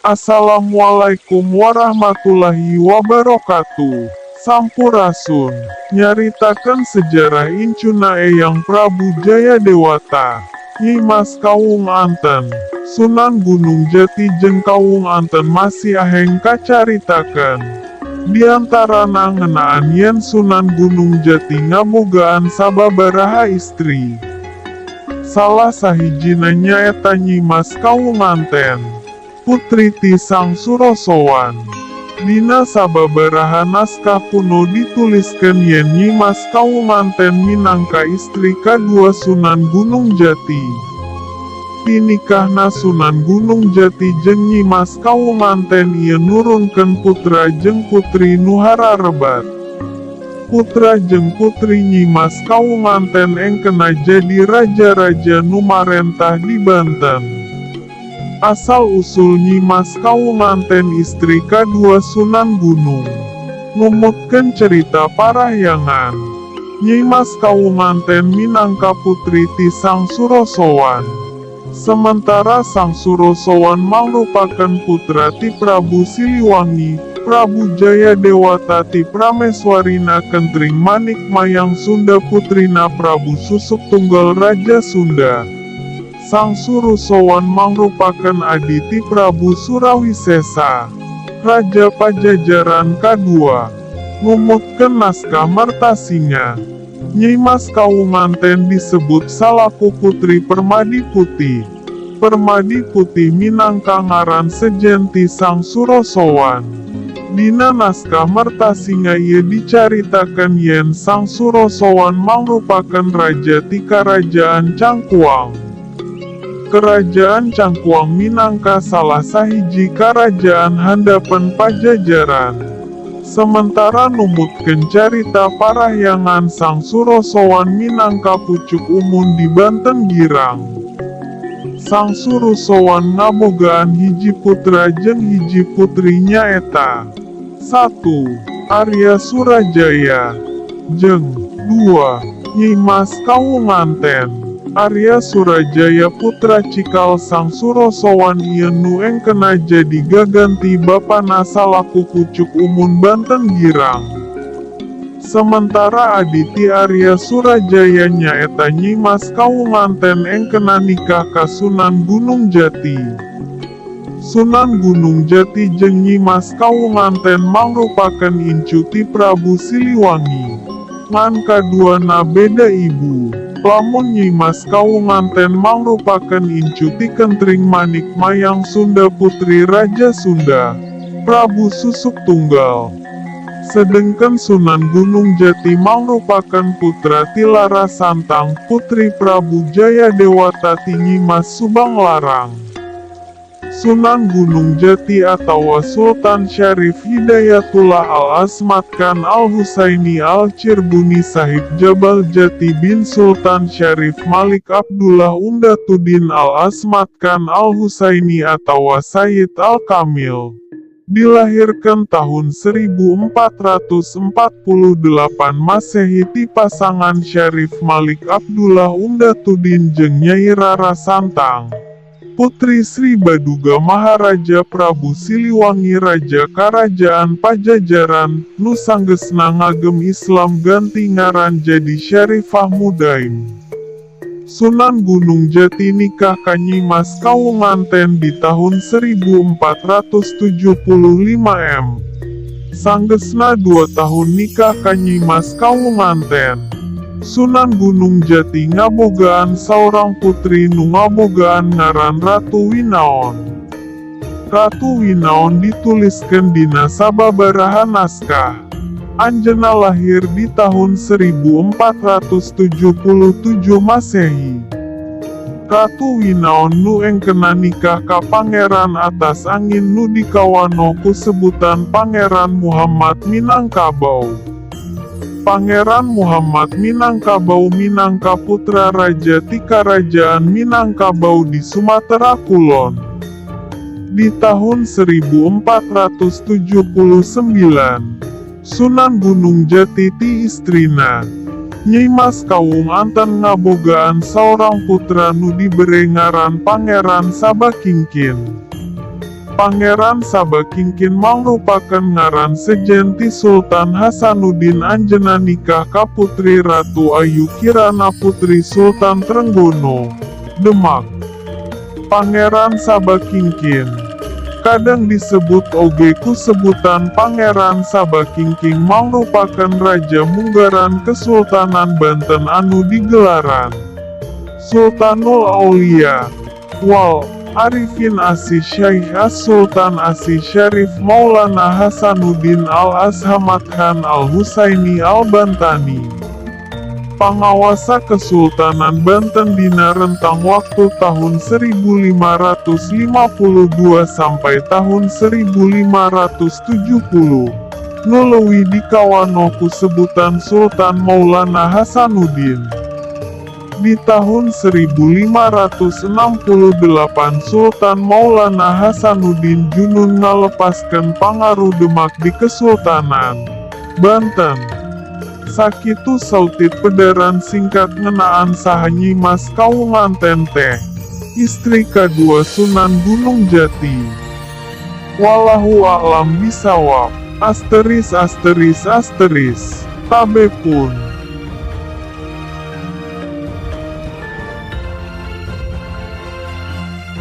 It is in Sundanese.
Assalamualaikum warahmatullahi wabarakatuh. Sampurasun. Nyaritakeun sejarah incuna Eyang Prabu Jayadewata, Nyi Mas Kawung Anten, Sunan Gunung Jati jeung Kawung Anten masih aheng kacaritakeun. Diantarana ngeunaan yen Sunan Gunung Jati ngabogaan sababaraha istri. Salah sahijina nyaeta Nyi Mas Kawunganten, putri ti Sang Surosowan. Dina sababaraha naskah kuno dituliskeun yen Nyi Mas Kawunganten minangka istri kadua Sunan Gunung Jati. Pinikahna Sunan Gunung Jati jeung Nyi Mas Kawunganten ieu nurunkeun putra jeung putri nu hararebat. Putra jeung putri Nyi Mas Kawunganten engkena jadi raja-raja nu marentah di Banten. Asal-usul Nyi Mas Kawunganten, istri kadua Sunan Gunung. Numutkeun cerita Parahyangan, Nyi Mas Kawunganten minangka putri ti Sang Surosowan. Sementara Sang Surosowan mangrupakeun putra ti Prabu Siliwangi, Prabu Jayadewata ti Prameswarina Kentring Manik Mayang Sunda, putrina Prabu Susuk Tunggal, Raja Sunda. Sang Surosowan mangrupakeun adi ti Prabu Surawisesa, Raja Pajajaran kadua. Numutkeun naskah Mertasinga, Nyi Mas Kawunganten disebut salaku Putri Permadi Putih. Permadi Putih minangka ngaran sejen ti Sang Surosowan. Dina naskah Mertasinga ieu dicaritakeun yen Sang Surosowan mangrupakeun raja ti Karajaan Cangkuang. Kerajaan Cangkuang minangka salah sahiji karajaan handapeun Pajajaran. Sementara numutkeun carita Parahyangan, Sang Surosowan minangka pucuk umun di Banten Girang. Sang Surosowan ngabogaan hiji putra jeung hiji putri, nyaeta 1. Arya Surajaya jeung 2. Nyi Mas Kawunganten. Arya Surajaya putra cikal Sang Surosowan ieu nu engkena jadi gaganti bapana salaku pucuk umun Banten Girang. Sementara adi ti Arya Surajaya, nyaeta Nyi Mas Kawunganten, engkena nikah ka Sunan Gunung Jati. Sunan Gunung Jati jeung Nyi Mas Kawunganten mangrupakeun incu ti Prabu Siliwangi. Ngan kaduana beda ibu. Lamun Nyi Mas Kawunganten mangrupakeun incu ti Kentring Manik Mayang Sunda, putri Raja Sunda, Prabu Susuk Tunggal. Sedengkeun Sunan Gunung Jati mangrupakeun putra ti Lara Santang, putri Prabu Jayadewata ti Nyi Mas Subanglarang. Sunan Gunung Jati atawa Sultan Syarif Hidayatullah Al-Azmatkan Al-Husaini Al-Cirbuni Sahib Jabal Jati bin Sultan Syarif Malik Abdullah Umdatuddin Al-Azmatkan Al-Husaini atawa Sayyid Al-Kamil dilahirkan tahun 1448 Masehi ti pasangan Syarif Malik Abdullah Umdatuddin jeung Nyai Rara Santang, Putri Sri Baduga Maharaja Prabu Siliwangi, Raja Karajaan Pajajaran, nu sanggeusna ngagem Islam ganti ngaran jadi Syarifah Mudaim. Sunan Gunung Jati nikah ka Nyi Mas Kawunganten di tahun 1475 M. Sanggeusna 2 tahun nikah ka Nyi Mas Kawunganten, Sunan Gunung Jati ngabogaan saurang putri nu ngabogaan ngaran Ratu Winaon. Ratu Winaon dituliskeun dina sababaraha naskah. Anjeunna lahir di tahun 1477 Masehi. Ratu Winaon nu engkena nikah ka Pangeran Atas Angin nu dikawanoh ku sebutan Pangeran Muhammad Minangkabau. Pangeran Muhammad Minangkabau minangka putra raja ti Karajaan Minangkabau di Sumatera Kulon. Di tahun 1479, Sunan Gunung Jati ti istrina, Nyi Mas Kawung Anten, ngabogaan saurang putra nu dibere ngaran Pangeran Sabakingkin. Pangeran Sabakingkin mangrupakeun ngaran sejen ti Sultan Hasanuddin. Anjeunna nikah ka Putri Ratu Ayu Kirana, putri Sultan Trenggono, Demak. Pangeran Sabakingkin kadang disebut oge ku sebutan Pangeran Sabakingking mangrupakeun raja munggaran Kesultanan Banten anu digelaran Sultanul Aulia wal Arifin Asy Syaikh As Sultan Asy Syarif Maulana Hasanuddin Al Azhamat Khan Al Husaini Al Bantani, pangawasa Kesultanan Banten dina rentang waktu tahun 1552 sampai tahun 1570, nu leuwih dikawanoh ku sebutan Sultan Maulana Hasanuddin. Di tahun 1568, Sultan Maulana Hasanuddin junun ngalepaskeun pangaruh Demak di Kesultanan Banten. Sakitu saeutik pedaran singkat ngeunaan saha Nyi Mas Kawunganten teh, istri kadua Sunan Gunung Jati. Wallahu a'lam bisawab. Asteris asteris asteris. Tabe pun.